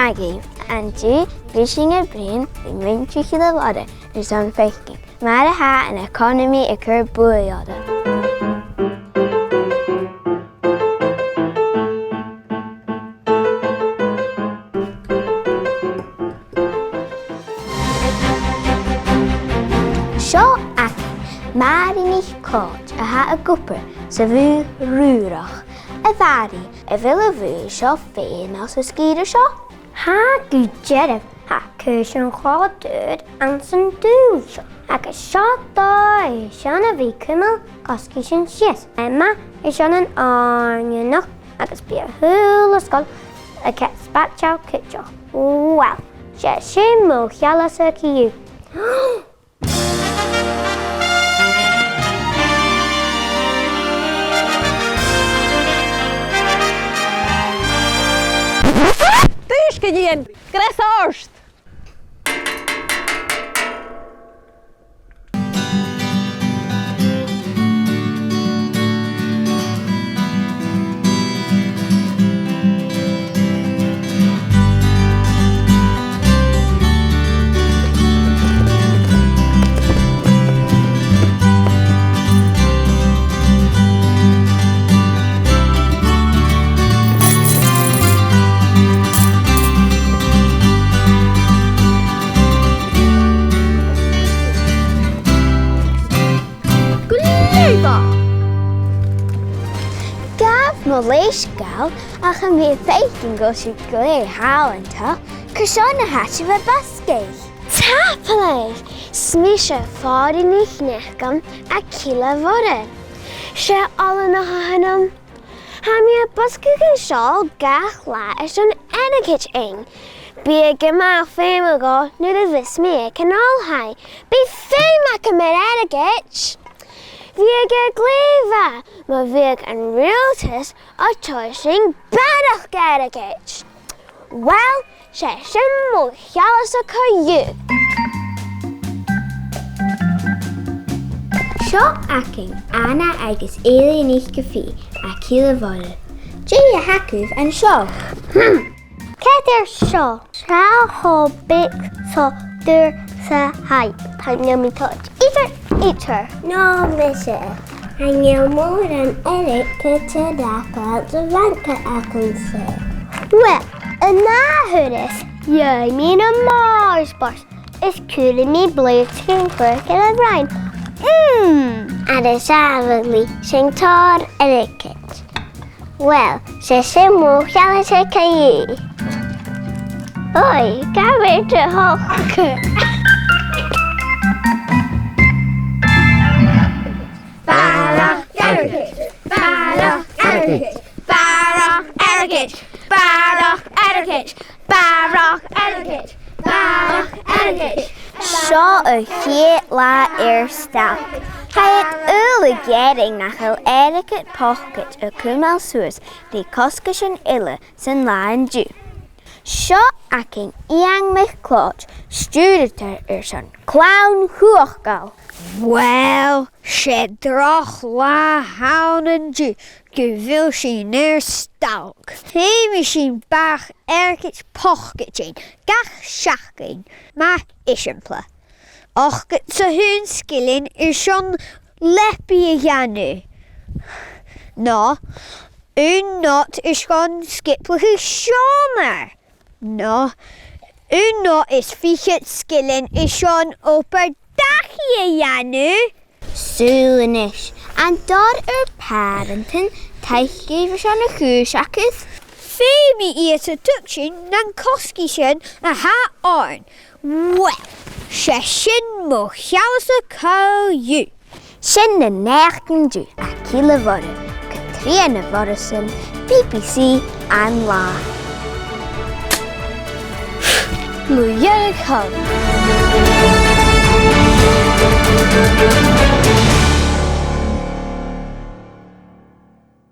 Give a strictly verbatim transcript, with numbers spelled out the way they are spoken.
againn. An-diugh, bidh sinn a' bruidhinn ri muinntir Chille Mhoire airson faicinn mar a tha an economy a' cur buaidh orra. Seo againn Màiri NicLeòid a tha ag obair sa bhùth rùrach. A Mhàiri, a bheil a' bhùth seo feumail san sgìre seo? Tha gu dearbh, tha cùisean cho daor anns an dùthaich seo, agus seo dòigh airson a bhith a' cumail cosgaisean sìos. Tha e math airson an òirneanach agus bidh a h-uile sgoil a' coimhead spaideil cuideachd. Uill, 's e sin mo cheangal-sa co-dhiù. Dùisg, a Dhìon! Greas ort! Glè mhath! Gabh mo leisgeul, ach tha mi a' faicinn gu bheil sibh glè thàlantach. Carson a tha sibh a' buscaigeadh? Tapadh leibh! 'S mise Flòraidh NicNeacail à Cille Mhoire. 'S e oileanach a th' annam. Tha mi a' buscaigeadh an seo gach latha airson airgid fhaighinn. Bidh e gu math feumail dhomh nuair a bhios mi aig an oilthigh. Bidh feum agam air airgead! Bhiodh e glè mhath ma bhiodh an riaghaltas a' toirt dhuinn barrachd airgid. Uill, 's e sin mo cheangal-sa co-dhiù. Seo againn Anna agus Eilidh NicPhì à Cille Mhoire. Dè th' agaibh an seo? Hmm. Cò air seo? Seo beag 's a' dol sa thaigh. Chan eil mi toilichte. Eatar, eatar. No mise. Chan eil mòran airgid air fhàgail sa bhanca agamsa. Uill, an ath thuras, gheibh mi na mòr spòrs is cuiridh mi bleusgan cruaidh air a' bhroinn. Mm. Agus a bheil sin tòrr airgid? Uill, 's e sin mo cheangal-sa co-dhiù. Oi, gabh air do thogail. Barrachd airgid, barrachd airgid, barrachd airgid, barrachd airgid, barrachd airgid, barrachd airgid. Seo a' chiad latha air Stailc. Tha iad uile ag ràdh nach eil airgead pocaid a' cumail suas ri cosgaisean eile san latha an-diugh. Seo againn Iain MacLeòid, stiùiridear airson Clann Chumhachdail. Uill, 's e droch latha a th' ann an-diugh gu bheil sinn air Stailc. Feumaidh sinn barrachd airgid pocaid fhaighinn gach seachdain, mar eisimpleir, ochdad 's a h-aon sgillinn airson leabaidh a dhèanamh. No aon not airson sgioblachadh seòmar. No aon not is fichead sgillinn airson obair-dachaigh a dhèanamh. Saoil a-nis, an toir ur pàrantan taic dhuibh airson a' chùis agaibh? Feumaidh iad a thuigsinn nan cosgaisean a tha oirnn. Uill, 's e sin mo cheangal-sa co-dhiù. Sin na naidheachdan an-diugh à Cille Mhoire. Catrìona Mhoireasdan, B B C An Là. Mu dheireadh thall.